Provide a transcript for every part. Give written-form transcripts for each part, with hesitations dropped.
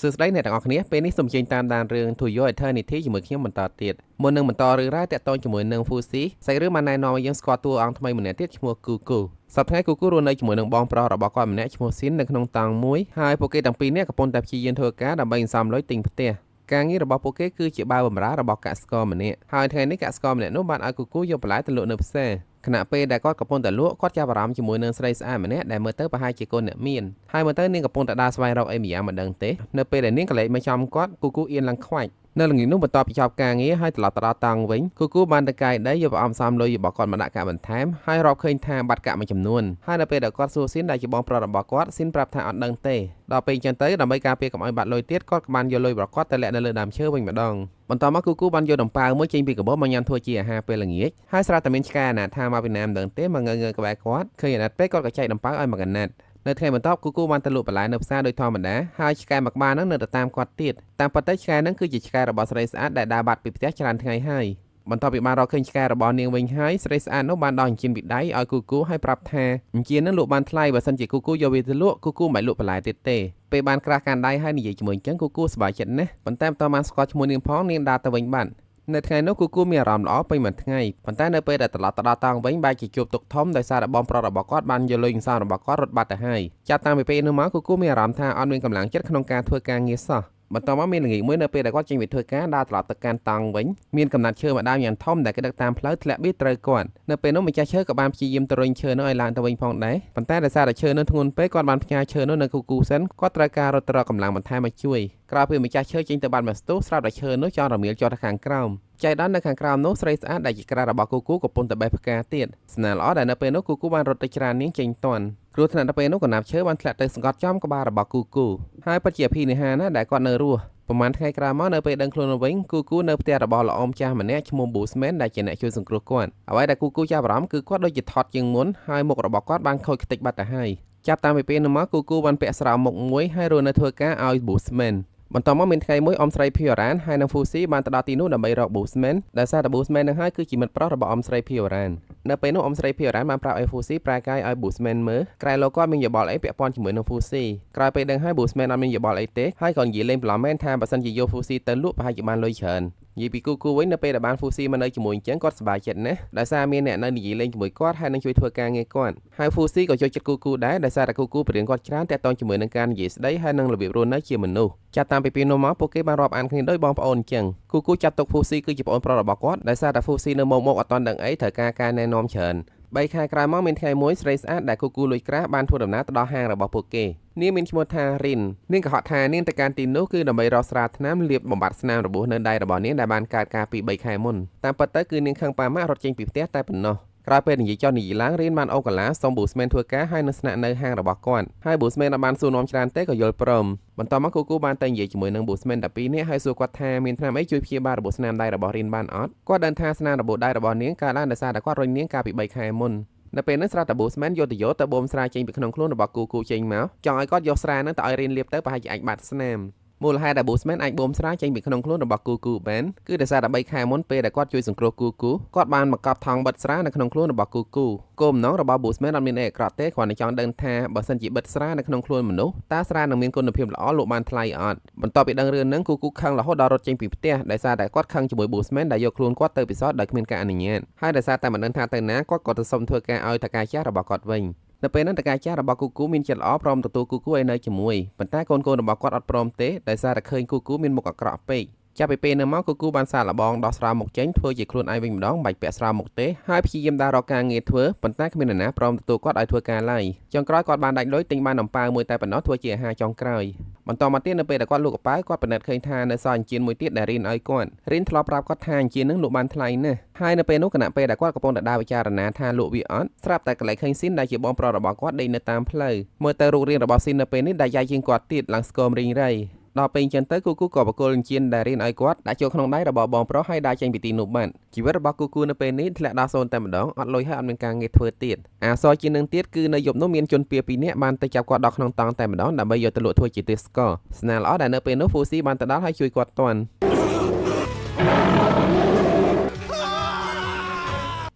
សួស្តីអ្នកទាំងអស់គ្នាពេលនេះសូមអញ្ជើញតាមដានរឿង To Your Eternity ជាមួយខ្ញុំបន្តទៀតមុននឹងបន្តរឿងរ៉ាវតាក់ទងជាមួយនឹង Fusi សាច់រឿងបានណែនាំឲ្យយើងស្គាល់តួអង្គថ្មីម្នាក់ទៀតឈ្មោះគូគូសប្តាហ៍ថ្ងៃគូគូរស់នៅជាមួយនឹងបងប្រុសរបស់គាត់ម្នាក់ឈ្មោះស៊ីននៅក្នុងតង់មួយហើយពួកគេទាំងពីរនាក់កំពុងតែព្យាយាមធ្វើការដើម្បីសន្សំលុយទិញផ្ទះការងាររបស់ពួកគេគឺជាបាវបំរើរបស់កសិករម្នាក់ហើយថ្ងៃនេះកសិករម្នាក់នោះបានឲ្យគូគូយកបន្លែទៅលក់នៅផ្សារខណៈពេលដែលគាត់កំពុងតែលក់គាត់ចាប់អារម្មណ៍ជាមួយនឹងស្រីស្អាតម្នាក់ដែលមើលទៅប្រហែលជាកូនអ្នកមានហើយមើលទៅនាងកំពុងតែដើរស្វែងរកអីម្យ៉ាងមិនដឹងទេនៅពេលដែលនាងក៏លេចមកចំគាត់គូគូអៀនឡើងខ្វាច់នៅល្ងាចនោះបន្ទាប់ពីចប់ការងារហើយត្រឡប់ទៅដល់តង់វិញគូគូបានទៅកាយដីយកប្រអប់សំលុយរបស់គាត់មកដាក់កាក់បន្ថែមហើយរាប់ឃើញថាបាត់កាក់មួយចំនួនហើយនៅពេលដែលគាត់សួរស៊ីនដែលជាបងប្រុសរបស់គាត់ស៊ីនប្រាប់ថាអត់ដឹងទេដល់ពេលអញ្ចឹងទៅដើម្បីការពារកុំឲ្យបាត់លុយទៀតគាត់ក៏បានយកលុយរបស់គាត់ទៅលាក់នៅលើដើមឈើវិញម្ដងបន្ទាប់មកគូគូបានយកដំប៉ាវមួយចេញពីកាបូបមកញ៉ាំធ្វើជាអាហារពេលល្ងាចហើយស្រាប់តែមានឆ្កែអាណាថាមកពីណាមិនដឹងទេមកងើងើក្បែរគាត់ឃើញអាណិតពេកគាត់ក៏ចែកដំប៉ាវឲ្យមួយកណាត់នៅថ្ងៃបន្ទាប់គូគូបានទៅលក់បន្លែនៅផ្សារដោយធម្មតាហើយឆ្កែមួយក្បាលហ្នឹងនៅតែតាមគាត់ទៀតតាមពិតទៅឆ្កែហ្នឹងគឺជាឆ្កែរបស់ស្រីស្អាតដែលដើរបាត់ពីផ្ទះច្រើនថ្ងៃហើយបន្ទាប់ពីបានរកឃើញឆ្កែរបស់នាងវិញហើយស្រីស្អាតនោះបានដោះអញ្ជៀនពីដៃឲ្យគូគូហើយប្រាប់ថាអញ្ជៀនហ្នឹងលក់បានថ្លៃបើសិនជាគូគូយកវាទៅលក់គូគូមិនបាច់លក់បន្លែទៀតទេពេលបានក្រាស់កាន់ដៃហើយនិយាយជាមួយអញ្ចឹងគូគូសប្បាយចិត្តណាស់ប៉ុន្តែមិនតបានស្គាល់ឈ្មោះនាងផងនាងដើរទៅវិញបាត់នៅថ្ងៃនោះគូគូមានអារម្មណ៍ល្អពេញមួយថ្ងៃប៉ុន្តែនៅពេលដែលត្រឡប់ទៅដល់តង់វិញបែរជាជួបទុក្ខធំដោយសារតែបងប្រុសរបស់គាត់បានយកលុយសន្សំរបស់គាត់រត់បាត់ទៅហើយចាប់តាំងពីពេលនោះមកគូគូមានអារម្មណ៍ថាអត់មានកម្លាំងចិត្តក្នុងការធ្វើការងារសោះបន្ទាប់មកមានល្ងាចមួយនៅពេលដែលគាត់ចេញពីធ្វើការដើរត្រឡប់ទៅកាន់តង់វិញមានកំណាត់ឈើមួយដើមយ៉ាងធំដែលគេដឹកតាមផ្លូវធ្លាក់បៀតត្រូវគាត់នៅពេលនោះម្ចាស់ឈើក៏បានព្យាយាមទៅរុញឈើនោះឲ្យឡើងទៅវិញផងដែរប៉ុន្តែដោយសារតែឈើនោះធ្ងន់ពេកគាត់បានផ្ញើឈើនោះនៅគូគូសិនគាត់ត្រូវការរត់ទៅរកកម្លាំងបន្ថែមមកជួយក្រោយពីម្ចាស់ឈើចេញទៅបាត់មួយស្ទុះស្រាប់តែឈើនោះចង់រមៀលចុះទៅខាងក្រោមចៃដន្យនៅខាងក្រោមនោះស្រីស្អាតដែលជាក្រារបស់គូគូកំពុងតែបេះផ្កាទៀតស្នាល្អដែលនៅពេលនោះគូគូបានរត់ទៅច្រាននាងចេញទាន់គ្រោះថ្នាក់ទៅពេលនោះកណាប់ឈើបានធ្លាក់ទៅសង្កត់ចំក្បាលរបស់គូគូហើយពិតជាអភិនិហាណាស់ដែលគាត់នៅរស់ប្រហែលថ្ងៃក្រោយមកនៅពេលដឹងខ្លួនវិញគូគូនៅផ្ទះរបស់លោកអ៊ំចាស់ម្នាក់ឈ្មោះ Boosman ដែលជាអ្នកជួយសង្គ្រោះគាត់អ្វីដែលគូគូចាប់អារម្មណ៍គឺគាត់ដូចជាថត់ជាងមុនហើយមុខរបស់គាត់បានខូចខ្ទេចបាត់ទៅហើយចាប់តាំងពីពេលនោះមកគូគូបានពាក់ស្រោមមុខមួយហើយរស់នៅធ្វើការឲ្យ Boosman បន្ទាប់មកមានថ្ងៃមួយអ៊ំស្រីភីអូរ៉ានហើយនិងហ្វូស៊ីបានទៅដល់ទីនោះដើម្បីរក Boosman ដោយសារតែ Boosman នឹងហើយគឺជាមិត្តប្រុសរបស់អ៊ំស្រីភីអូរ៉ាននៅពេលនោះអ៊ំស្រីភីអូរ៉ានបានប្រាប់ឲ្យហ្វូស៊ីប្រែកាយឲ្យ Boosman មើលក្រែលោគាត់មានយោបល់អីពាក់ព័ន្ធជាមួយនឹងហ្វូស៊ីក្រោយពេលដឹងហើយ Boosman អត់មានយោបល់អីទេហើយក៏និយាយលេងបន្លំមែនថាបើសិនជាយកហ្វូស៊ីទៅលក់ប្រហែលជាបានលុយច្រើននិយាយពីគូគូវិញនៅពេលដែលបានហ្វូស៊ីមកនៅជាមួយអញ្ចឹងគាត់សប្បាយចិត្តណាស់ដោយសារមានអ្នកនៅនិយាយលេងជាមួយគាត់ហើយនឹងជួយធ្វើការងារគាត់ហើយហ្វូស៊ីក៏ចូលចិត្តគូគូដែរដោយសារតែគូគូបរៀនគាត់ច្រើនតាក់ទងជាមួយនឹងការនិយាយស្ដីហើយនឹងរបៀបរស់នៅជាមនុស្សចាប់តាំងពីពេលនោះមកពួកគេបានរាប់អានគ្នាដូចបងប្អូនអញ្ចឹងគូគូចាត់ទុកហ្វូស៊ីគឺជាប្អូនប្រុសរបស់គាត់ដោយសារតែហ្វូស៊ីនៅមកមកអត់ទាន់ដឹងអីត្រូវការការណែនាំច្រើន3ខែក្រោយមកមានថ្ងៃមួយស្រីស្អាតដែលគូគូលួចក្រាស់បានធ្វើដំណើរទៅដល់ហាងរបស់ពួកគេនាងមានឈ្មោះថារិននាងក៏ហត់ថានាងទៅកាន់ទីនោះគឺដើម្បីរកស្រាថ្នាំលាបបំបត្តិស្នាមរបួសនៅដៃរបស់នាងដែលបានកើតកាលពី3ខែមុនតាមពិតទៅគឺនាងខឹងប៉ាម៉ាក់រត់ចេញពីផ្ទះតែប៉ុណ្ណោះក្រោយពេលនិយាយចោះនិយាយឡើងរៀនបានអូកាឡាសុំប៊ូស្មែនធ្វើការហើយនឹងស្នាក់នៅហាងរបស់គាត់ហើយប៊ូស្មែនអត់បានសួរនាំច្រើនទេក៏យល់ព្រមបន្ទាប់មកគូគូបានតែនិយាយជាមួយនឹងប៊ូស្មែន12នាក់ហើយសួរគាត់ថាមានថ្នាំអីជួយព្យាបាលរបួសស្នាមដៃរបស់រៀនបានអត់គាត់ដឹងថាស្នាមរបួសដៃរបស់នាងកើតឡើងដោយសារតែគាត់រុញនាងកាលពី3ខែមុននៅពេលហ្នឹងស្រាប់តែប៊ូស្មែនយកទៅយកទៅបូមស្រាចេញពីក្នុងខ្លួនរបស់គូគូចេញមកចង់ឲ្យគាត់យកស្រាហ្នឹងទៅឲ្យរៀនលាបទៅប្រហែលជាអាចបាត់ស្នាមមូលហេតុដែល Boosman អាចបូមស្រាចេញពីក្នុងខ្លួនរបស់គូគូបានគឺដោយសារតែ3ខែមុនពេលដែលគាត់ជួយសង្គ្រោះគូគូគាត់បានមកកប់ថង់បិទស្រានៅក្នុងខ្លួនរបស់គូគូគោលបំណងរបស់ Boosman អត់មានអីអាក្រក់ទេគ្រាន់តែចង់ដឹងថាបើសិនជាបិទស្រានៅក្នុងខ្លួនមនុស្សតើស្រានឹងមានគុណភាពល្អលក់បានថ្លៃអត់បន្ទាប់ពីដឹងរឿងហ្នឹងគូគូខឹងរហូតដល់រត់ចេញពីផ្ទះដោយសារតែគាត់ខឹងជាមួយ Boosman ដែលយកខ្លួនគាត់ទៅពិសោធន៍ដោយគ្មានការអនុញ្ញាតហើយដោយសារតែមិនដឹងថាទៅណាគាត់ក៏ទៅសុំធ្វើការឲ្យតកាចាស់របស់គាត់វិញនៅពេលហ្នឹងតកាចាស់របស់គូគូមានចិត្តល្អព្រមទទួលគូគូឲ្យនៅជាមួយប៉ុន្តែកូនកូនរបស់គាត់អត់ព្រមទេដោយសារតែឃើញគូគូមានមុខអាក្រក់ពេកចាប់ពីពេលនោះមកគូគូបានសាកល្បងដោះស្រាវមុខចេញធ្វើជាខ្លួនឯងវិញម្ដងមិនបាច់ពាក់ស្រោមមុខទេហើយព្យាយាមដើររកការងារធ្វើប៉ុន្តែគ្មាននរណាព្រមទទួលគាត់ឲ្យធ្វើការឡើយចុងក្រោយគាត់បានដាច់លុយទិញបាននំប៉ាវមួយតែប៉ុណ្ណោះធ្វើជាអាហារចុងក្រោយបន្តមកទៀតនៅពេលដែលគាត់លក់កប៉ាវគាត់ពិនិត្យឃើញថានៅសល់អញ្ជៀនមួយទៀតដែលរៀនឲ្យគាត់រៀនធ្លាប់ប្រាប់គាត់ថាអញ្ជៀននឹងលក់បានថ្លៃណាស់ហើយនៅពេលនោះខណៈពេលដែលគាត់កំពុងតែដើរពិចារណាថាលក់វាអត់ស្រាប់តែកន្លែងឃើញស៊ីនដែលជាបងប្រុសរបស់គាត់ដេកនៅតាមផ្លូវមើលទៅរូបរាងរបស់ស៊ីននៅពេលនេះដែលយ៉ាយជាងគាត់ទៀតឡើងស្គមរីងរៃដល់ពេលអញ្ចឹងទៅគូគូក៏បកគលអញ្ជៀនដែលរៀនឲ្យគាត់ដាក់ចូលក្នុងដៃរបស់បងប្រុសហើយដើរចេញពីទីនោះបានជីវិតរបស់គូគូនៅពេលនេះធ្លាក់ដល់សូន្យតែម្ដងអត់លុយហើយអត់មានការងារធ្វើទៀតអាសជាងនឹងទៀតគឺនៅយប់នោះមានជនពៀពីរនាក់បានទៅចាប់គាត់ដល់ក្នុងតង់តែម្ដងដើម្បីយកទៅលក់ធ្វើជាទេសកលស្នាល្អដែលនៅពេលនោះហ្វូស៊ីបានទៅដល់ហើយជួយគាត់ទាន់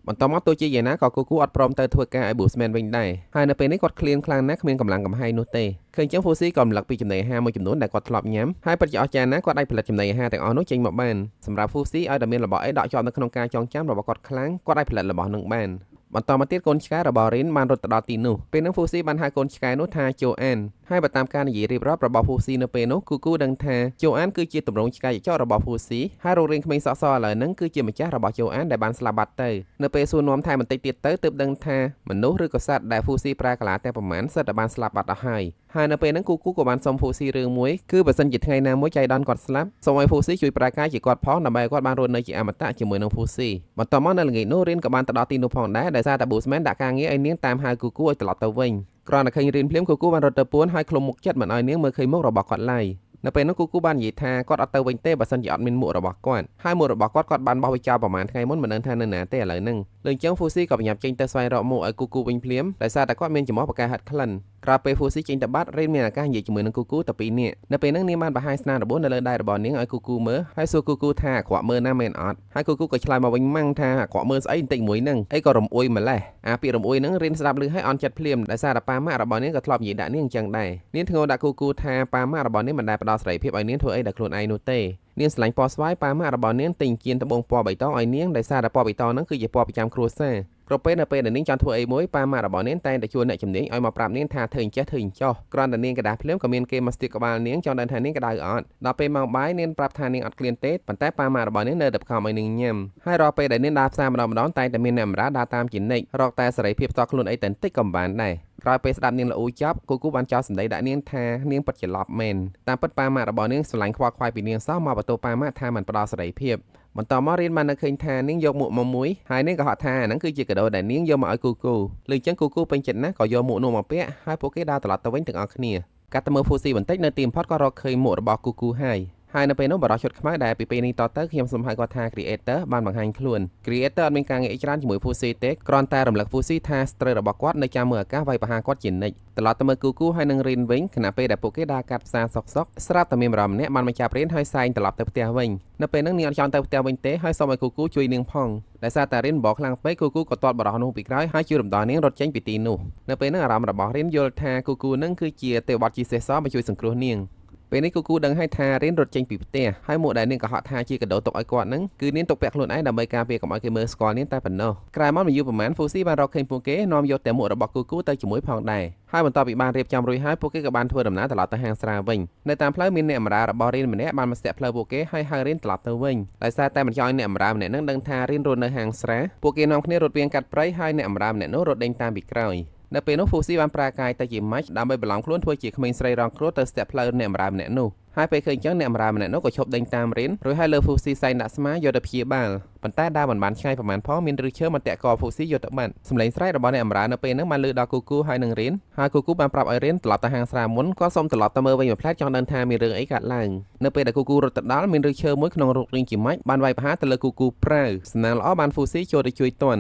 បន្តមកទោះជាយ៉ាងណាក៏គូគូអត់ព្រមទៅធ្វើការឲ្យ Bossman វិញដែរហើយនៅពេលនេះគាត់ឃ្លានខ្លាំងណាស់គ្មានកម្លាំងកំហែងនោះទេឃើញចឹង Fusi ក៏រំលឹកពីចំណីអាហារមួយចំនួនដែលគាត់ធ្លាប់ញ៉ាំហើយពិតជាអស្ចារ្យណាស់គាត់អាចផលិតចំណីអាហារទាំងអស់នោះចេញមកបានសម្រាប់ Fusi ឲ្យតែមានរបស់អីដកជាប់នៅក្នុងការចងចាំរបស់គាត់ខ្លាំងគាត់អាចផលិតរបស់នឹងបានបន្តមកទៀតកូនឆ្កែរបស់រីនបានរត់ទៅដល់ទីនោះពេលនោះ Fusi បានហៅកូនឆ្កែនោះថាជូអានហើយបើតាមការនិយាយរៀបរាប់របស់ Fusi នៅពេលនោះគូគូដឹងថាជូអានគឺជាទម្រង់ឆ្កែចករបស់ Fusi ហើយរូបរាងក្មេងសក់សឥឡូវហ្នឹងគឺជាម្ចាស់របស់ជូអានដែលបានស្លាប់បាត់ទៅនៅពេលសួរនាំថែមបន្តិចទៀតទៅទើបដឹងថាមនុស្សឬក៏សត្វដែល Fusi ប្រើកាឡាតែប្រមាណសិតតែបានស្លាប់បាត់អស់ហើយហើយនៅពេលហ្នឹងគូគូក៏បានសុំ Fusi រឿងមួយគឺបើសិនជាថ្ងៃណាមួយចៃដន្យគាត់ស្លាប់សូមឲ្យ Fusi ជួយប្រើកាយជាគាត់ផងដើម្បីឲ្យគាត់បានរស់នៅជាអមតៈជាមួយនឹង Fusi បន្ទាប់មកនៅល្ងាចនោះរៀនក៏បានទៅដល់ទីនោះផងដែរដោយសារតែ Bossman ដាក់ការងារឲ្យនាងតាមហៅគូគូឲ្យត្រឡប់ទៅវិញគ្រាន់តែឃើញរៀនភ្លាមគូគូបានរត់ទៅពួនហើយឃ្លុំមុខចិត្តមិនឲ្យនាងមើលឃើញមុខរបស់គាត់ឡើយនៅពេលនោះគូគូបាននិយាយថាគាត់អត់ទៅវិញទេបើសិនជាអត់មានមួករបស់គាត់ហើយមួករបស់គាត់គាត់បានបោះវាចោលប្រហែលថ្ងៃមុនមិនដឹងថានៅណាទេឥឡូវហ្នឹងលើអញ្ចឹង Fusi ក៏ប្រញាប់ចេញទៅស្វែងរកមួកឲ្យគូគូវិញភ្លាមដោយសារតែគាត់មានច្រមុះបកាហិតក្លិនក្រោយពេល Fusi ចេញទៅបាត់រៀនមានឱកាសនិយាយជាមួយនឹងគូគូតែពីរនាក់នៅពេលហ្នឹងនាងបានបង្ហាញស្នារបួសនៅលើដៃរបស់នាងឲ្យគូគូមើលហើយសួរគូគូថាអាក្រក់មើលណាមែនអត់ហើយគូគូក៏ឆ្លើយមកវិញម៉ាំងថាអាក្រក់មើលស្អីបន្តិចមួយហ្នឹងអីក៏រំអួយម្លេះអាពាក្យរំអួយហ្នឹងរៀនស្ដាប់ឮហើយអន់ចិត្តភ្លាមដោយសារតែប៉ាម៉ាក់របស់នាងក៏ធ្លាប់និយាយដាក់នាងអញ្ចឹងដែរនាងធ្ងោដាក់គូគូថាប៉ាម៉ាក់របស់នាងមិនដែលផ្ដល់សេរីភាពឲ្យនាងធ្វើអីដែលខ្លួនឯងនោះទេនាងស្រឡាញ់ពណ៌ស្វាយប៉ាម៉ាក់របស់នាងទិញជៀនត្បូងពណ៌បៃតងឲ្យនាងដោយសារតែពណ៌បៃតងហ្នឹងគឺជាពណ៌ប្រចាំគ្រួសារគ្រប់ពេលនៅពេលដែលនាងចង់ធ្វើអីមួយប៉ាម៉ាក់របស់នាងតែងតែជួលអ្នកជំនាញឲ្យមកប្រាប់នាងថាធ្វើអញ្ចេះធ្វើអញ្ចោះគ្រាន់តែនាងក្តាស់ភ្លាមក៏មានគេមកស្ទាបក្បាលនាងចង់ដឹងថានាងក្តៅអត់ដល់ពេលម៉ោងបាយនាងប្រាប់ថានាងអត់ឃ្លានទេប៉ុន្តែប៉ាម៉ាក់របស់នាងនៅតែខំឲ្យនាងញ៉ាំហើយរាល់ពេលដែលនាងដើរផ្សារម្ដងម្ដងតែងតែមានអ្នកបម្រើដើរតាមជានិច្ចរកតែសេរីភាពផ្ទាល់ខ្លួនអីតែបន្តិចក៏មិនបានដែរក្រោយពេលស្ដាប់នាងល្អូចប់គូគូបានចោលសម្ដីដាក់នាងថានាងពិតជាឡប់មែនតាមពិតប៉ាម៉ាក់របស់នាងស្រឡាញ់ខ្វល់ខ្វាយពីនាងសោះមកបន្ទោប៉ាម៉ាក់ថាមិនផ្ដល់សេរីភាពបន្តមករៀនបាននៅឃើញថានាងយកមួកមកមួយហើយនាងក៏ហត់ថាហ្នឹងគឺជាកាដូដែលនាងយកមកឲ្យគូគូលើអញ្ចឹងគូគូពេញចិត្តណាស់ក៏យកមួកនោះមកពាក់ហើយពួកគេដើរត្រឡប់ទៅវិញទាំងអស់គ្នាកាត់ទៅមើល Fusi បន្តិចនៅទីបំផុតក៏រកឃើញមួករបស់គូគូហើយហើយនៅពេលនោះបរិសុទ្ធឈុតខ្មៅដែលពីពេលនេះតទៅខ្ញុំសូមហៅគាត់ថា Creator បានបង្ហាញខ្លួន Creator អត់មានការងារច្រើនជាមួយ Fusi ទេគ្រាន់តែរំលឹក Fusi ថាស្ត្រូវរបស់គាត់នៅចាំមើលឱកាសវាយប្រហារគាត់ជានិច្ចត្រឡប់ទៅមើលគូគូហើយនឹងរៀនវិញខណៈពេលដែលពួកគេដើរកាត់ផ្សារសុកសុកស្រាប់តែមានបរិមម្នាក់បានមកចាប់រៀនហើយសែងត្រឡប់ទៅផ្ទះវិញនៅពេលហ្នឹងនាងអត់ចង់ទៅផ្ទះវិញទេហើយសូមឲ្យគូគូជួយនាងផងដោយសារតែរៀនបបខ្លាំងពេកគូគូក៏ទាត់បរោះនោះពីក្រោយហើយជួយរំដោះនាងរត់ចេញពីទីនោះនៅពេលហ្នឹងអារម្មណ៍របស់រៀនយល់ថាគូគូហ្នឹងគឺជាទេវបុត្រជាសេះសមកជួយសង្គ្រោះនាងពេលនេះគូគូដឹងហើយថារៀនរត់ចេញពីផ្ទះហើយមួកដែលនាងក៏ហក់ថាជាកាដូទុកឲ្យគាត់ហ្នឹងគឺនាងទុកពាក់ខ្លួនឯងដើម្បីការពារកុំឲ្យគេមើលស្គាល់នាងតែប៉ុណ្ណោះក្រោយមកមិនយូរប្រហែល Fusi បានរកឃើញពួកគេនាំយកតែមួករបស់គូគូទៅជាមួយផងដែរហើយបន្ទាប់ពីបានរៀបចំរួចហើយពួកគេក៏បានធ្វើដំណើរត្រឡប់ទៅហាងស្រាវិញនៅតាមផ្លូវមានអ្នកបម្រើរបស់រៀនម្នាក់បានមកស្ទាក់ផ្លូវពួកគេហើយហៅរៀនត្រឡប់ទៅវិញដោយសារតែមិនចង់ឲ្យអ្នកបម្រើម្នាក់ហ្នឹងដឹងថារៀនរត់នៅហាងស្រាពួកគេនាំគ្នារត់វៀងកាត់ព្រៃហើយអ្នកបម្រើម្នាក់នោះរត់ដេញតាមពីក្រោយនៅពេលនោះ Fusi បានប្រើកាយទៅជាម៉ាច់ដើម្បីបន្លំខ្លួនធ្វើជាក្មេងស្រីរងគ្រោះទៅស្ទាក់ផ្លូវអ្នកបម្រើម្នាក់នោះហើយពេលឃើញចឹងអ្នកបម្រើម្នាក់នោះក៏ឈប់ដេញតាមរៀនរួចហើយលើ Fusi សែងដាក់ស្មាយកទៅព្យាបាលប៉ុន្តែដើរមិនបានឆ្ងាយប្រហែលផងមានឫសឈើមកតាក់ក Fusi យកទៅបាត់សម្លេងស្រែករបស់អ្នកបម្រើនៅពេលហ្នឹងបានឮដល់គូគូហើយនឹងរៀនហើយគូគូបានប្រាប់ឲ្យរៀនត្រឡប់ទៅហាងស្រាមុនគាត់សូមត្រឡប់ទៅមើលវិញមួយផ្លែតចង់ដឹងថាមានរឿងអីកើតឡើងនៅពេលដែលគូគូរត់ទៅដល់មានឫសឈើមួយក្នុងរូបរាងជាម៉ាច់បានវាយប្រហារទៅលើគូគូប្រាវសំណាងល្អបាន Fusi ចូលទៅជួយទាន់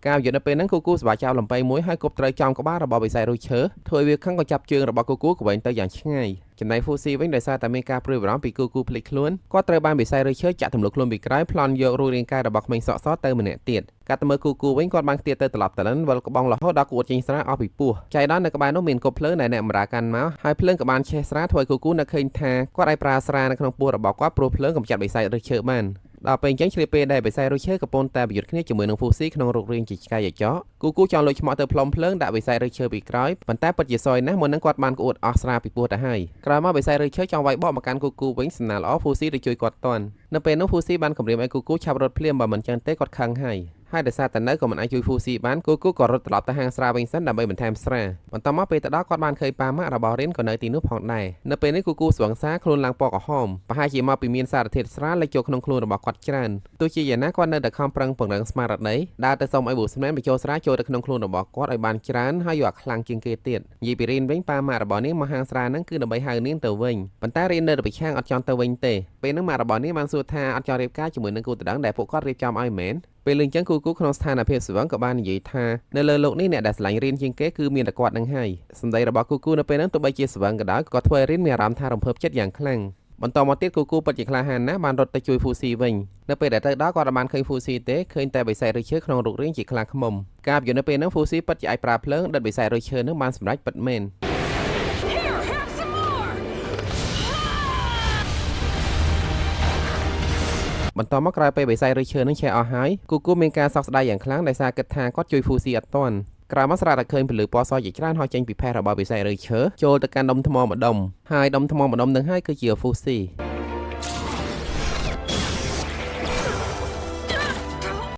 ការយុទ្ធនៅពេលហ្នឹងគូគូសបាចោលលំបៃមួយហើយគប់ត្រូវចំក្បាលរបស់បិសាចរុយឈើធ្វើឲ្យវាខឹងក៏ចាប់ជើងរបស់គូគូក្វែងទៅយ៉ាងឆ្ងាយចំណែក Fusi វិញដោយសារតែមានការព្រួយបារម្ភពីគូគូភ្លេចខ្លួនគាត់ត្រូវបានបិសាចរុយឈើចាក់ទម្លុះខ្លួនពីក្រោយប្លន់យករូបរាងកាយរបស់ក្មេងសក់សទៅម្នាក់ទៀតកាត់ទៅមើលគូគូវិញគាត់បានខ្ទាតទៅត្រឡប់តលិនវិលក្បងរហូតដល់គួតចេញស្រាអស់ពីពោះចៃដន្យនៅក្បែរនោះមានគប់ភ្លើងដែលអ្នកបម្រើកាន់មកហើយភ្លើងក៏បានឆេះស្រាធ្វើឲ្យគូគូនៅឃើញថាគាត់អាចប្រើស្រានៅក្នុងពោះរបស់គាត់ព្រោះភ្លើងកម្ចាត់បិសាចរុយឈើបានដល់ពេលអញ្ចឹងឆ្លៀតពេលដែលបិសាចរុយឈើកំពុងតែប្រយុទ្ធគ្នាជាមួយនឹង Fusi ក្នុងរូបរាងជាឆ្កែចចកគូគូចង់លួចឆ្មក់ទៅផ្លុំភ្លើងដាក់បិសាចរុយឈើពីក្រោយប៉ុន្តែពិតជាសយណាស់មុននឹងគាត់បានក្អួតអស់ស្រាពីពោះទៅហើយក្រោយមកបិសាចរុយឈើចង់វាយបកមកកាន់គូគូវិញសំណាងល្អ Fusi ទៅជួយគាត់ទាន់នៅពេលនោះ Fusi បានគំរាមឲ្យគូគូឆាប់រត់ភ្លាមបើមិនចឹងទេគាត់ខឹងហើយហើយដោយសារតែនៅក៏មិនអាចជួយ Fusi បានគូគូក៏រត់ត្រឡប់ទៅហាងស្រាវិញសិនដើម្បីបន្ថែមស្រាបន្តមកពេលទៅដល់គាត់បានឃើញប៉ាម៉ាក់របស់រៀនក៏នៅទីនោះផងដែរនៅពេលនេះគូគូស្វឹងសាខ្លួនឡើងពណ៌ក្រហមប្រហែលជាមកពីមានសារធាតុស្រាលេចចូលក្នុងខ្លួនរបស់គាត់ច្រើនទោះជាយ៉ាងណាគាត់នៅតែខំប្រឹងពង្រឹងស្មារតីដើរទៅសុំឲ្យ Bossman បញ្ចូលស្រាចូលទៅក្នុងខ្លួនរបស់គាត់ឲ្យបានច្រើនហើយយកអាខ្លាំងជាងគេទៀតនិយាយពីរៀនវិញប៉ាម៉ាក់របស់នាងមកហាងស្រាហ្នឹងគឺដើម្បីហៅនាងទៅវិញប៉ុន្តែរៀននៅតែប្រឆាំងអត់ចង់ទៅវិញទេពេលហ្នឹងម៉ាក់របស់នាងបានសួរថាអត់ចង់រៀបការជាមួយនឹងគូតដឹងដែលពួកគាត់រៀបចំឲ្យមែន ពេលលឺអញ្ចឹងគូគូក្នុងស្ថានភាពស្វឹងក៏បាននិយាយថានៅលើលោកនេះអ្នកដែលស្រឡាញ់រៀនជាងគេគឺមានតែគាត់នឹងហើយសម្ដីរបស់គូគូនៅពេលហ្នឹងទោះបីជាស្វឹងក៏ដោយក៏ធ្វើឲ្យរៀនមានអារម្មណ៍ថារំភើបចិត្តយ៉ាងខ្លាំងបន្តមកទៀតគូគូពិតជាក្លាហានណាស់បានរត់ទៅជួយហ្វូស៊ីវិញនៅពេលដែលទៅដល់គាត់បានឃើញហ្វូស៊ីទេឃើញតែបិសាចឬឈើក្នុងរូបរាងជាខ្លាឃ្មុំការពយល់នៅពេលហ្នឹងហ្វូស៊ីពិតជាអាចប្រើភ្លើងដុតបិសាចឬឈើហ្នឹងបានសម្រេចពិតមែន Here, have some more! បន្តមកក្រោយពេលបិសាចឬឈើនឹងឆេះអស់ហើយគូគូមានការសោកស្ដាយយ៉ាងខ្លាំងដោយសារគិតថាគាត់ជួយហ្វូស៊ីអត់ទាន់ក្រោយមកស្រាប់តែឃើញពន្លឺពណ៌សជាច្រើនហោះចេញពីផេះរបស់បិសាចឬឈើចូលទៅកាន់ដុំថ្មម្ដុំហើយដុំថ្មម្ដុំនឹងហើយគឺជាហ្វូស៊ី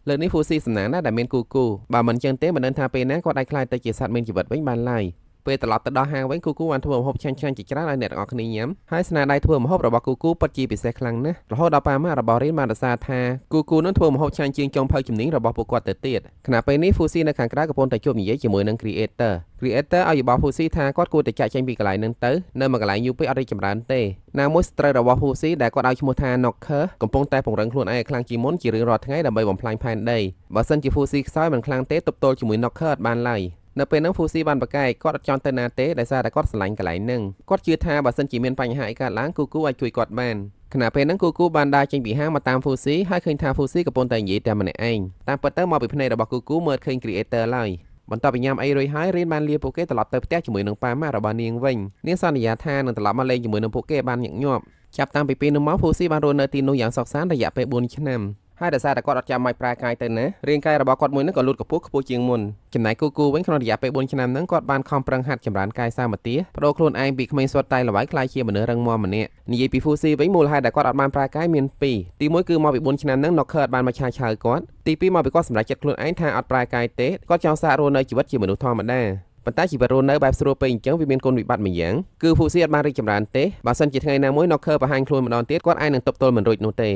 លើកនេះហ្វូស៊ីសំណាងណាស់ដែលមានគូគូបើមិនចឹងទេមិនដឹងថាពេលណាគាត់អាចក្លាយទៅជាសត្វមានជីវិតវិញបានឡើយពេលត្រឡប់ទៅដល់ហាងវិញគូគូបានធ្វើម្ហូបឆ្ងាញ់ៗជាច្រើនឲ្យអ្នកទាំងអស់គ្នាញ៉ាំហើយស្នាដៃធ្វើម្ហូបរបស់គូគូពិតជាពិសេសខ្លាំងណាស់រហូតដល់ប៉ាម៉ាក់របស់រៀនបានសរសើរថាគូគូនឹងធ្វើម្ហូបឆ្ងាញ់ជាងចុងភៅជំនាញរបស់ពួកគាត់ទៅទៀតខណៈពេលនេះហ្វូស៊ីនៅខាងក្រៅកំពុងតែជួបនិយាយជាមួយនឹង Creator Creator ឲ្យយោបល់ហ្វូស៊ីថាគាត់គួរតែចាក់ចេញពីកន្លែងហ្នឹងទៅនៅមួយកន្លែងយូរពេកអត់រីកចម្រើនទេណាមួយស្ត្រូវរបស់ហ្វូស៊ីដែលគាត់ឲ្យឈ្មោះថា Knocker កំពុងតែពង្រឹងខ្លួនឯងឲ្យខ្លាំងជាងមុនជារៀងរាល់ថ្ងៃដើម្បីបំផ្លាញផែនដីបើសិនជាហ្វូស៊ីខ្សោយមិនខ្លាំងទេទប់ទល់ជាមួយ Knocker អត់បានឡើយនៅពេលហ្នឹងហ្វូស៊ីបានប្រកែកគាត់អត់ចង់ទៅណាទេដោយសារតែគាត់ស្រឡាញ់កន្លែងហ្នឹងគាត់ជឿថាបើសិនជាមានបញ្ហាអីកើតឡើងគូគូអាចជួយគាត់បានខណៈពេលហ្នឹងគូគូបានដើរចេញពីហាងមកតាមហ្វូស៊ីហើយឃើញថាហ្វូស៊ីកំពុងតែនិយាយតែម្នាក់ឯងតាមពិតទៅមកពីភ្នែករបស់គូគូមើលឃើញ Creator ឡើយបន្ទាប់ពីញ៉ាំអីរួចហើយរៀនបានលាពួកគេត្រឡប់ទៅផ្ទះជាមួយនឹងប៉ាម៉ាក់របស់នាងវិញនាងសន្យាថានឹងត្រឡប់មកលេងជាមួយនឹងពួកគេបានញឹកញាប់ចាប់តាំងពីពេលនោះមកហ្វូស៊ីបានរស់នៅទីនោះយ៉ាងសុខសាន្តរយៈពេល4ឆ្នាំហើយដោយសារតែគាត់អត់ចាំបាច់ប្រើកាយទៅណារាងកាយរបស់គាត់មួយហ្នឹងក៏លូតកម្ពស់ខ្ពស់ជាងមុនចំណែកគូគូវិញក្នុងរយៈពេល4ឆ្នាំហ្នឹងគាត់បានខំប្រឹងហាត់ចម្រើនកាយសម្បទាបដូរខ្លួនឯងពីក្មេងសុទ្ធតែល្បីក្លាយជាមនុស្សរឹងមាំម្នាក់និយាយពីហ្វូស៊ីវិញមូលហេតុដែលគាត់អត់បានប្រើកាយមានពីរទី1គឺមកពី4ឆ្នាំហ្នឹង Knocker អត់បានមកឆាឆៅគាត់ទី2មកពីគាត់សម្រេចចិត្តខ្លួនឯងថាអត់ប្រើកាយទេគាត់ចង់សាករស់នៅជីវិតជាមនុស្សធម្មតាប៉ុន្តែជីវិតរស់នៅបែបស្រួលពេកអញ្ចឹងវាមានគុណវិបត្តិមួយយ៉ាងគឺហ្វូស៊ីអត់បានរីកចម្រើនទេបើសិនជាថ្ងៃណាមួយ Knocker បង្ហាញខ្លួនម្ដងទៀតគាត់អាចនឹងទប់ទល់មិនរួចនោះទ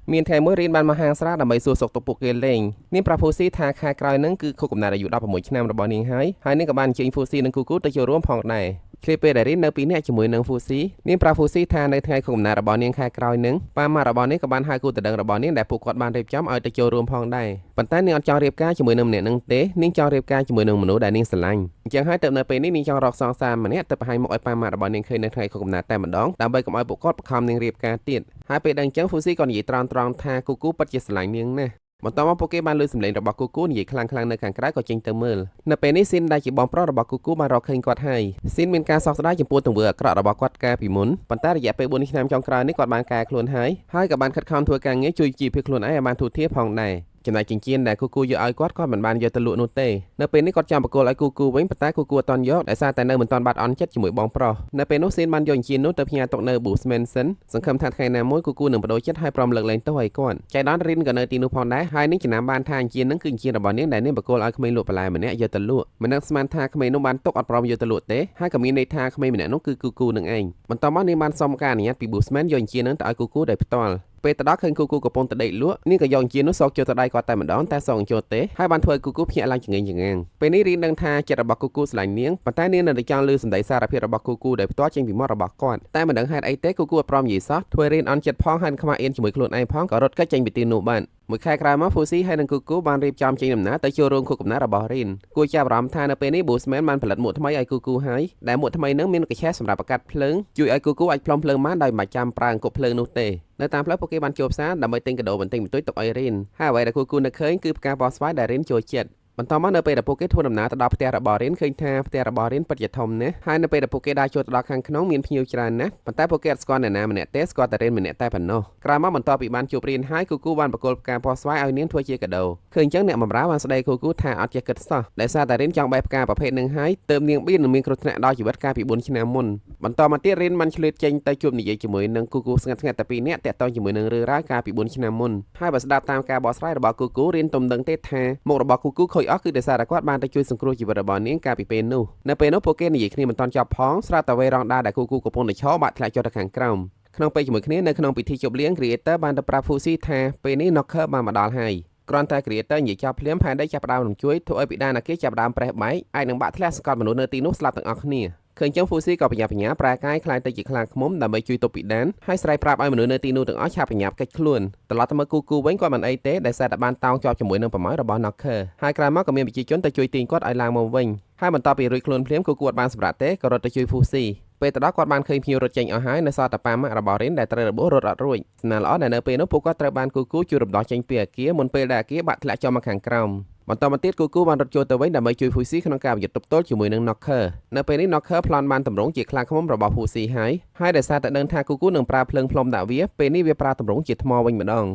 េមានថ្ងៃមួយរៀនបានមកហាងស្រាដើម្បីសួរសុខទុក្ខពួកគេលេងនាងប្រាប់ហ្វូស៊ីថាខែក្រោយហ្នឹងគឺខួបកំណត់អាយុ16ឆ្នាំរបស់នាងហើយហើយនាងក៏បានអញ្ជើញហ្វូស៊ីនិងគូគូទៅចូលរួមផងដែរឃ្លាពេលដែលរៀននៅពីរនាក់ជាមួយនឹងហ្វូស៊ីនាងប្រាប់ហ្វូស៊ីថានៅថ្ងៃខួបកំណត់របស់នាងខែក្រោយហ្នឹងប៉ាម៉ាក់របស់នាងក៏បានហៅគូដណ្ដឹងរបស់នាងដែលពួកគាត់បានរៀបចំឲ្យទៅចូលរួមផងដែរប៉ុន្តែនាងអត់ចង់រៀបការជាមួយនឹងម្នាក់ហ្នឹងទេនាងចង់រៀបការជាមួយនឹងមនុស្សដែលនាងស្រឡាញ់អញ្ចឹងហើយទៅនៅពេលនេះនាងចង់រកសង្សារម្នាក់ទៅបង្ហាញមុខឲ្យប៉ាម៉ាក់របស់នាងឃើញនៅថ្ងៃខួបកំណត់តែម្ដងដើម្បីកុំឲ្យពួកគាត់បង្ខំនាងរៀបការទៀតហើយពេលដឹងអញ្ចឹងហ្វូស៊ីក៏និយាយត្រង់ៗថាគូគូពិតជាស្រឡាញ់នាងណាស់បន្ទាប់មកពួកគេបានលើសំឡេងរបស់គូគូនិយាយខ្លាំងៗនៅខាងក្រៅក៏ចេញទៅមើលនៅពេលនេះស៊ីនដែលជាបងប្រុសរបស់គូគូបានរកឃើញគាត់ហើយស៊ីនមានការសោកស្ដាយចំពោះទង្វើអាក្រក់របស់គាត់កាលពីមុនប៉ុន្តែរយៈពេល4ឆ្នាំចុងក្រោយនេះគាត់បានកែខ្លួនហើយហើយក៏បានខិតខំធ្វើការងារជួយជីវភាពខ្លួនឯងឲ្យបានធូរធារផងដែរចំណែកចិញ្ចៀនដែលគូគូយកឲ្យគាត់គាត់មិនបានយកទៅលក់នោះទេនៅពេលនេះគាត់ចាំបកគលឲ្យគូគូវិញប៉ុន្តែគូគូអត់ទាន់យកដោយសារតែនៅមិនទាន់បាត់អន់ចិត្តជាមួយបងប្រុសនៅពេលនោះស៊ីនបានយកចិញ្ចៀននោះទៅផ្ញើទុកនៅ Bushman សិនសង្ឃឹមថាថ្ងៃណាមួយគូគូនឹងបដូរចិត្តហើយព្រមលើកលែងទោសឲ្យគាត់ចៃដន្យរីនក៏នៅទីនោះផងដែរហើយនឹងចំណាំបានថាចិញ្ចៀននឹងគឺចិញ្ចៀនរបស់នាងដែលនាងបកគលឲ្យក្មេងលក់បន្លែម្នាក់យកទៅលក់មិនដឹងស្មានថាក្មេងនោះបានទុកអត់ព្រមយកទៅលក់ទេហើយក៏មានន័យថាក្មេងម្នាក់នោះគឺគូគូនឹងឯងបន្ទាប់មកនាងបានសុំការអនុញ្ញាតពី Bushman យកចិញ្ចៀននឹងទៅឲ្យគូគូដោយផ្ទាល់ពេលទៅដល់ឃើញគូគូកំពុងតែដេកលក់នាងក៏យកចិញ្ចៀននោះសោកចូលទៅដៃគាត់តែម្ដងតែសោកចូលទេហើយបានធ្វើឲ្យគូគូភ្ញាក់ឡើងចងេងចងាងពេលនេះរីនដឹងថាចិត្តរបស់គូគូស្រឡាញ់នាងប៉ុន្តែនាងនៅតែចង់ឮសម្ដីសារភាពរបស់គូគូដោយផ្ទាល់ចេញពីមាត់របស់គាត់តែមិនដឹងហេតុអីទេគូគូអត់ព្រមនិយាយសោះធ្វើរីនអន់ចិត្តផងហើយខ្មាស់អៀនជាមួយខ្លួនឯងផងក៏រត់គេចចេញពីទីនោះបានមួយខែក្រោយមកហ្វូស៊ីហើយនិងគូគូបានរៀបចំចេញដំណើរទៅចូលរួមខួបកំណើតរបស់រីនគួរចាប់អារម្មណ៍ថានៅពេលនេះ Bushman បានផលិតមួកថ្មីឲ្យគូគូហើយដែលមួកថ្មីនឹងមានកញ្ឆេះសម្រាប់បង្កាត់ភ្លើងជួយឲ្យគូគូអាចផ្លុំភ្លើងបានដោយមិនចាំប្រើអង្គប់ភ្លើងនោះទេនៅតាមផ្លូវពួកគេបានចូលផ្សារដើម្បីទិញកាដូបន្តិចបន្តួចទុកឲ្យរីនហើយអ្វីដែលគូគូនឹកឃើញគឺផ្កាពណ៌ស្វាយដែលរីនចូលចិត្តបន្តមកនៅពេលដែលពួកគេធ្វើដំណើរទៅដល់ផ្ទះរបស់រីនឃើញថាផ្ទះរបស់រីនពិតជាធំណាស់ហើយនៅពេលដែលពួកគេដើរចូលទៅដល់ខាងក្នុងមានភ្ញៀវច្រើនណាស់ប៉ុន្តែពួកគេអត់ស្គាល់អ្នកណាម្នាក់ទេស្គាល់តែរីនម្នាក់តែប៉ុណ្ណោះក្រោយមកបន្ទាប់ពីបានជួបរីនហើយគូគូបានបកគលផ្កាពណ៌ស្វាយឲ្យនាងធ្វើជាកាដូឃើញអញ្ចឹងអ្នកបម្រើបានស្ដីគូគូថាអត់ចេះគិតសោះដោយសារតែរីនចង់បេះផ្កាប្រភេទនឹងហើយទើបនាងបៀននឹងមានគ្រោះថ្នាក់ដល់ជីវិតកាលពី4ឆ្នាំមុនបន្តមកទៀតរីនបានឆ្លៀតចេញទៅជួបនិយាយជាមួយនឹងគូគូស្ងាត់ៗតែពីរនាក់តាក់ទងជាមួយនឹងរឿងរ៉ាវកាលពី4ឆ្នាំមុនហើយបើស្ដាប់តាមការបកស្រាយរបស់គូគូរីនទំដឹងទេថាមុខរបស់គូគូខូចអស់គឺដោយសារតែគាត់បានទៅជួយសង្គ្រោះជីវិតរបស់នាងកាលពីពេលនោះនៅពេលនោះពួកគេនិយាយគ្នាមិនទាន់ចប់ផងស្រាប់តែវេរ៉ង់ដាដែលគូគូកំពុងតែឈរបាក់ធ្លាក់ចុះទៅខាងក្រោមក្នុងពេលជាមួយគ្នានៅក្នុងពិធីជប់លៀង Creator បានទៅប្រាប់ Fusi ថាពេលនេះ Knocker បានមកដល់ហើយគ្រាន់តែ Creator និយាយចប់ភ្លាមផែនដីចាប់ផ្ដើមរំជួយធ្វើឲ្យពិដានអាគារចាប់ផ្ដើមប្រេះបែកអាចនឹងបាក់ធ្លាក់សង្កត់មនុស្សនៅទីនោះស្លាប់ទាំងអស់គ្នា ឃើញចឹង Fusi ក៏ប្រញាប់ប្រញាល់ប្រែកាយក្លាយទៅជាខ្លាឃ្មុំដើម្បីជួយទប់ពិដានហើយស្រែកប្រាប់ឲ្យមនុស្សនៅទីនោះទាំងអស់ឆាប់ប្រញាប់គេចខ្លួនត្រឡប់ទៅមើលគូគូវិញគាត់មិនអីទេដែលសារតែបានតោងជាប់ជាមួយនឹងប្រម៉ោយរបស់ Knocker ហើយក្រោយមកក៏មានប្រជាជនទៅជួយទាញគាត់ឲ្យឡើងមកវិញហើយបន្ទាប់ពីរួចខ្លួនភ្លាមគូគូអត់បានសម្រាប់ទេក៏រត់ទៅជួយ Fusi ពេលទៅដល់គាត់បានឃើញភ្ញៀវរត់ចេញអស់ហើយនៅសល់តែប៉ាម៉ាក់របស់រិនដែលត្រូវរបួសរត់អត់រួចសំណាងល្អដែលនៅពេលនោះពួកគាត់ត្រូវបានគូគូជួយរំដោះចេញពីអាគារមុនពេលដែលអាគារបាក់ធ្លាក់ចុះមកខាងក្រោមបន្តមកទៀតគូគូបានរត់ចូលទៅវិញដើម្បីជួយ Fusi ក្នុងការប្រយុទ្ធទប់ទល់ជាមួយនឹង Knocker នៅពេលនេះ Knocker ប្លន់បានតម្រង់ជាខ្លាឃ្មុំរបស់ Fusi ហើយហើយដោយសារតែដឹងថាគូគូនឹងប្រើភ្លើងផ្លុំដាក់វាពេលនេះវាប្រើតម្រង់ជាថ្មវិញម្ដង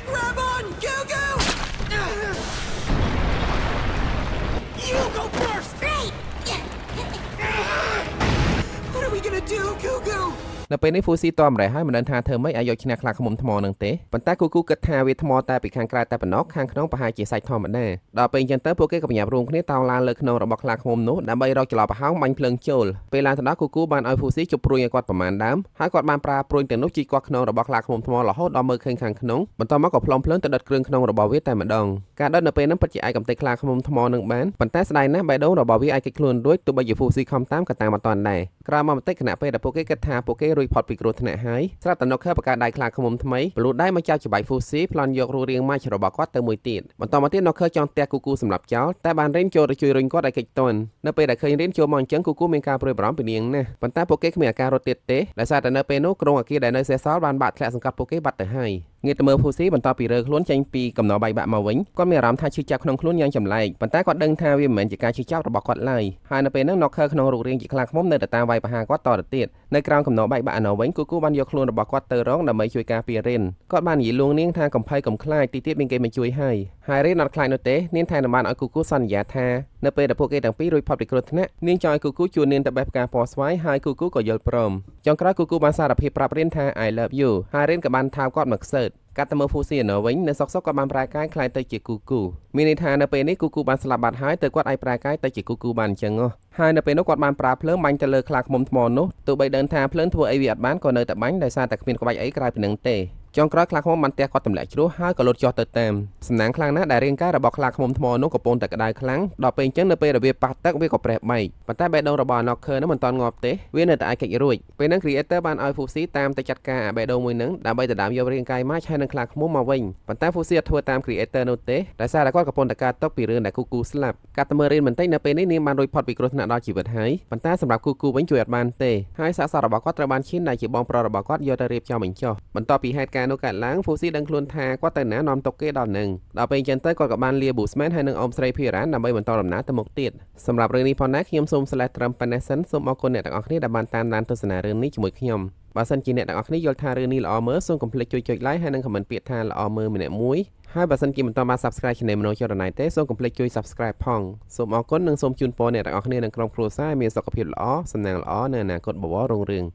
Grab on, Gugu! You go first! Great! What are we gonna do, Gugu? នៅពេលនេះ Fusi តម្រេះហើយមិនដឹងថាធ្វើម៉េចឲ្យយកឈ្នះខ្លាឃ្មុំថ្មនឹងទេប៉ុន្តែគូគូគិតថាវាថ្មតែពីខាងក្រៅតែប៉ុណ្ណោះខាងក្នុងប្រហែលជាសាច់ធម្មតាដល់ពេលអញ្ចឹងទៅពួកគេក៏ប្រញាប់រួមគ្នាតោងឡើងលើខ្នងរបស់ខ្លាឃ្មុំនោះដើម្បីរកចន្លោះប្រហោងបាញ់ភ្លើងចូលពេលឡើងទៅដល់គូគូបានឲ្យ Fusi ជប់ព្រួញឲ្យគាត់ប្រមាណដើមហើយគាត់បានប្រើព្រួញទាំងនោះជីកគាត់ខ្នងរបស់ខ្លាឃ្មុំថ្មរហូតដល់មើលឃើញខាងក្នុងបន្ទាប់មកក៏ផ្លុំភ្លើងទៅដុតគ្រឿងក្នុងរបស់វាតែម្ដងការដុតនៅពេលហ្នឹងពិតជាអាចកម្ទេចខ្លាឃ្មុំថ្មនឹងបានប៉ុន្តែស្ដាយណាស់បេះដូងរបស់វាអាចគេចខ្លួនរួចទោះបីជា Fusi ខំតាមក៏តាមអត់ទាន់ដែរក្រោយមកបន្តិចខណៈពេលដែលពួកគេគិតថាពួកគេរួចផុតពីគ្រោះថ្នាក់ហើយស្រាប់តែ Knocker បង្កើតដៃខ្លាឃ្មុំថ្មីបលូតដៃមកចាប់ច្បាច់ Fusi ប្លន់យករូបរាងម៉ាច់របស់គាត់ទៅមួយទៀតបន្តមកទៀត Knocker ចង់ទះគូគូសម្រាប់ចោលតែបានរៀនចូលទៅជួយរុញគាត់ឲ្យគេចទន់នៅពេលដែលឃើញរៀនចូលមកអញ្ចឹងគូគូមានការព្រួយបារម្ភពីនាងណាស់ប៉ុន្តែពួកគេគ្មានឱកាសរត់ទៀតទេដោយសារតែនៅពេលនោះក្រុងអគារដែលនៅសេសសល់បានបាក់ធ្លាក់សង្កត់ពួកគេបាត់ទៅហើយងាកទៅមើល Fusi បន្ទាប់ពីរើខ្លួនចេញពីកំណរបែកបាក់មកវិញគាត់មានអារម្មណ៍ថាឈឺចាប់ក្នុងខ្លួនយ៉ាងចម្លែកប៉ុន្តែគាត់ដឹងថាវាមិនមែនជាការឈឺចាប់របស់គាត់ឡើយហើយនៅពេលនោះ Knocker ក្នុងរូបរាងជាខ្លាឃ្មុំនៅតែតាមវាយប្រហារគាត់តទៅទៀតនៅក្រោមកំណរបែកបាក់ឯនោះវិញគូគូបានយកខ្លួនរបស់គាត់ទៅរងដើម្បីជួយការពាររិនគាត់បាននិយាយលួងនាងថាកំភៃកំខ្លាចទីទៀតមានគេមកជួយហើយហើយរិនអត់ខ្លាចនោះទេនាងថែមបានឲ្យគូគូសន្យាថានៅពេលដែលពួកគេទាំងពីររួចផុតពីគ្រោះថ្នាក់នាងចង់ឲ្យគូគូជួននាងទៅបេះផ្កាពណ៌ស្វាយហើយគូគូក៏យល់ព្រមចុងក្រោយគូគូបានសារភាពប្រាប់រិនថា I love you ហើយរិនក៏បានថើបគាត់មកខ្សើតកាត់ទៅមើល Fusi ឯណោះវិញនៅសុកសុកគាត់បានប្រែកាយក្លាយទៅជាគូគូមានន័យថានៅពេលនេះគូគូបានស្លាប់បាត់ហើយទៅគាត់អាចប្រែកាយទៅជាគូគូបានអញ្ចឹងហ៎ហើយនៅពេលនោះគាត់បានប្រើភ្លើងបាញ់ទៅលើខ្លាឃ្មុំថ្មនោះទោះបីដឹងថាភ្លើងធ្វើអីវាអត់បានក៏នៅតែបាញ់ដោយសារតែគ្មានក្បាច់អីក្រៅពីនឹងទេចុងក្រោយខ្លាឃ្មុំបានទះគាត់ទម្លាក់ជ្រោះហើយក៏លូតចុះទៅតាមសំណាងខ្លាំងណាស់ដែលរាងកាយរបស់ខ្លាឃ្មុំថ្មនោះកំពុងតែក្តៅខ្លាំងដល់ពេលអញ្ចឹងនៅពេលដែលវាប៉ះទឹកវាក៏ប្រេះបែកប៉ុន្តែបេះដូងរបស់ Knocker នោះមិនទាន់ងាប់ទេវានៅតែអាចគេចរួចពេលហ្នឹង Creator បានឲ្យ Fusi តាមទៅចាត់ការអាបេះដូងមួយហ្នឹងដើម្បីដណ្ដើមយករាងកាយម៉ាច់ហើយនឹងខ្លាឃ្មុំមកវិញប៉ុន្តែ Fusi អត់ធ្វើតាម Creator នោះទេដោយសារតែគាត់កំពុងតែកើតទុក្ខពីរឿងដែលគូគូស្លាប់កាត់ទៅមើលរៀនបន្តិចនៅពេលនេះនាងបានរួចផុតពីគ្រោះថ្នាក់ដល់ជីវិតហើយប៉ុន្តែសម្រាប់គូគូវិញជួយអត់បានទេហើយសាកសពរបស់គាត់ត្រូវបានឈានដែលជាបងប្រុសរបស់គាត់យកទៅរៀបចំបញ្ចុះបន្ទាប់ពីហេតុការណ៍នោះកើតឡើង Fusi ដឹងខ្លួនថាគាត់ទៅណានាំទុកគេដល់នឹងដល់ពេលអញ្ចឹងទៅគាត់ក៏បានលា Bushman ហើយនិងអ៊ំស្រីភីរ៉ានដើម្បីបន្តដំណើរទៅមុខទៀតសម្រាប់រឿងនេះផងដែរខ្ញុំសូម slash ត្រឹមប៉ុណ្ណេះសិនសូមអរគុណអ្នកទាំងអស់គ្នាដែលបានតាមដានទស្សនារឿងនេះជាមួយខ្ញុំបើសិនជាអ្នកទាំងអស់គ្នាយល់ថារឿងនេះល្អមើលសូមកុំភ្លេចជួយចុច like ហើយនិង comment ពាក្យថាល្អមើលម្នាក់មួយហើយបើសិនជាមិនទាន់បាន Subscribe Channel មនោចរណៃទេសូមកុំភ្លេចជួយ Subscribe ផងសូមអរគុណនិងសូមជូនពរអ្នកទាំងអស់គ្នានិងក្រុមគ្រួសារឲ្យមានសុខភាពល្អសំណាងល្អនិងអនាគតបវររុងរឿង